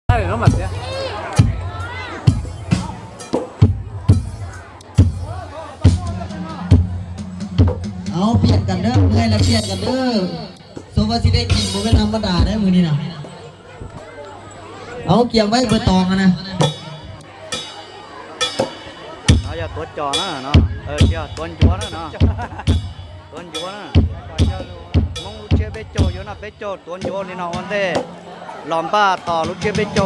ເອົາ ປ່ຽນກັນເດີ ເມື່ອຍແລ້ວປ່ຽນກັນເດີ. ສົມວ່າຊິໄດ້ກິນ ບໍ່ແມ່ນທຳມະດາເດ້ມື້ນີ້ນະ. ເອົາ ກຽມໄວ້ເບີຕອງຫັ້ນນະ. ເອົາ ຢ່າຕົວຈ່ອນະເນາະ. ເອີ ຢ່າຕົວຢວນະເນາະ. ຕົວຢວນະ. ມອງລູກເຈເບໂຈຢູ່ນະ ເບໂຈຕົວຢວນນີ້ເນາະ. ວັນເດ ລອມບ້າຕໍ່ລູກເຈເບໂຈ.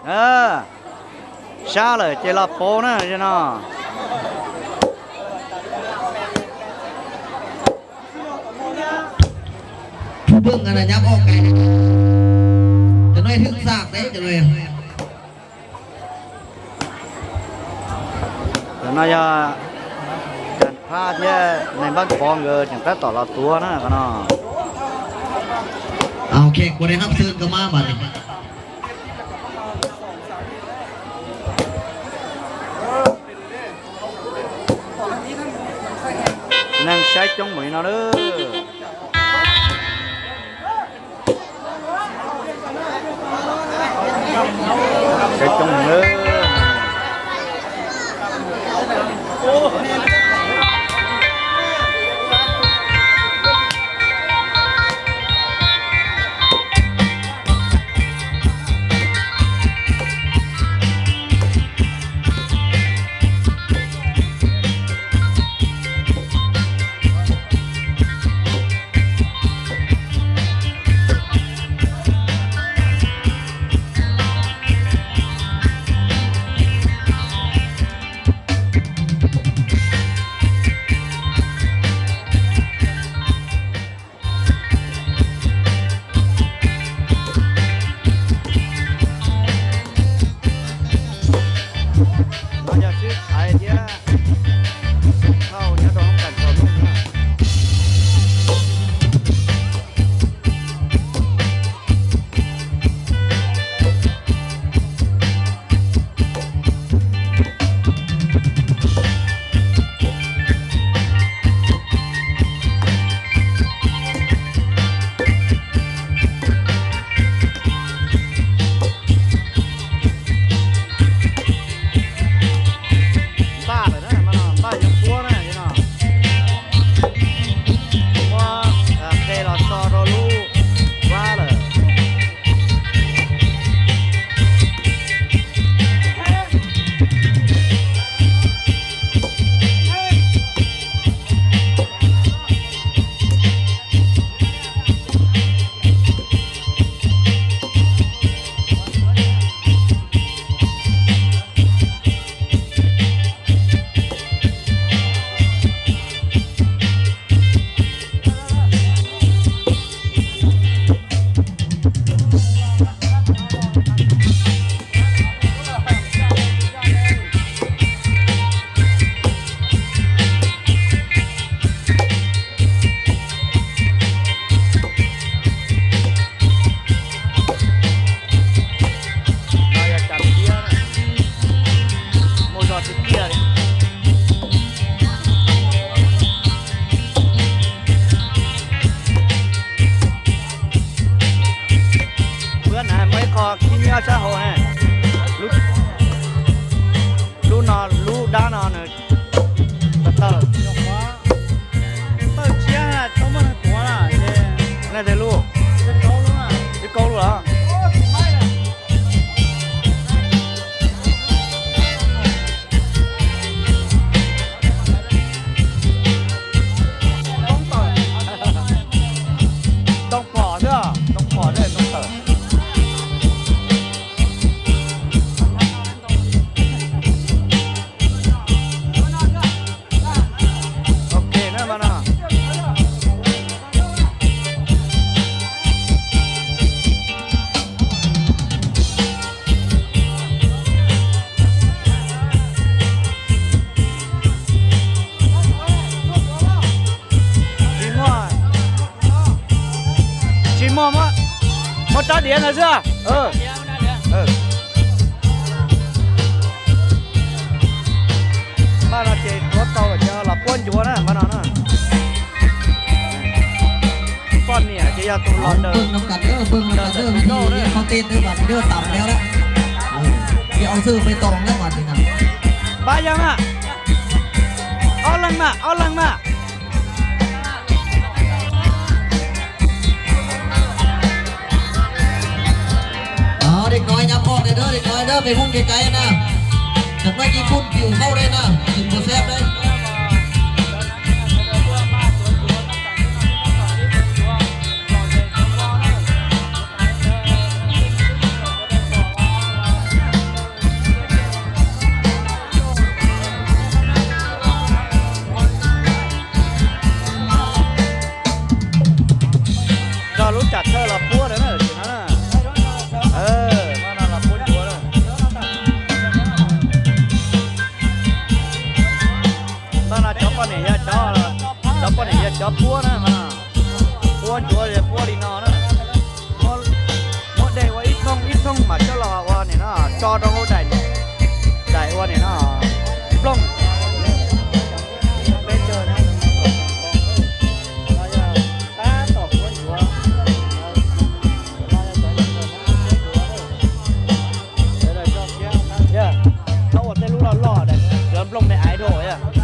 ເອີ ຊ້າເລີຍ ເຈລາໂປນະເນາະ. ຜູ້ເບິ່ງຫັ້ນນະ ຫຍັບອອກໄກ ຈັກໜ້ອຍຖືກສາກເດ້ ຈັກໜ້ອຍ. ແຕ່ນາຍາ ການພາດແຍກໃນບ້ານຄອງເອີ ຈັ່ງແຕ່ຕໍ່ລາວຕົວນະເນາະ. ເອົາ ແຂກບໍ່ໄດ້ຮັບເຊີນກໍມາບາດນີ້. ນາງຊາຍຈົງໝົຍເນາະເດີ. ໃສ່ຈົງເດີ. ເຮົາຢາກຊື້ຂາຍເທື່ອ ເຂົ້າເນື້ອດອງກັນເຂົ້າໜຸ່ມນະ. ບ້າເລີຍນະ ມານອນບ້າຍັງຄົວນະພີ່ນ້ອງ. ວ່າ ເອີ ເຄລອຊອໂຣລູ ວ່າເລີຍ. Bữa nay mới kho khi nhớ xã hội nè. Lũ, lũ no, lũ đá no nè. Tờ tờ. Tờ chia là tao mới nói của là. Này thì lũ. Cái câu luôn à. Cái câu luôn à. Chín mùa. Chín mùa mà. Một tá điển là chưa? Ờ. Ờ. ເອົາເບິ່ງນຳກັນເດີ ເບິ່ງນຳກັນເດີ ວິທີເຂົາເຕັ້ນເດີ ບາດນີ້ເດີ ຕຳແລ້ວລະ ເອີ ຊິເອົາເສີມໃບຕອງແລ້ວບາດນີ້ນະ ປາຍັງອະ ເອົາຫຼັງມາ ເອົາຫຼັງມາ. ເອົາ ເດັກນ້ອຍຫຍັບອອກແດ່ເດີ ເດັກນ້ອຍເດີ ໄປຮຸ່ນໄກໆນະ ຈັກໜ້ອຍຂີ້ຝຸ່ນປິວເຂົ້າເດ້ນະ ກິນບໍ່ແຊບເດ້. ເຈົ້າຮູ້ຈັກເທີລະປົວເດີນະ ເອີ ມານະລະປົວຢູ່ເດີ ຕອນນະ ເຈົ້າປ້ອນນີ້ ເຈົ້າ ເຈົ້າປ້ອນນີ້ ເຈົ້າປົວນະ ມານະ ປົວຢູ່ເດີ ປົວລີນອນະ. ໝົດ ໝົດໄດ້ວ່າອີກທົ່ງ ອີກທົ່ງມາເຈົ້າລາວວ່ານີ້ນະ ຈອດເອົາໄດ້ນີ້ ໄດ້ວ່ານີ້ນະ ປຶ້ງ ໄປເຈີນະ ເຈົ້າອວດແຕ່ລູກຫຼໍ່ໆເດີ ເດີນປຶ້ງໄດ້ໄອໂດເດີ.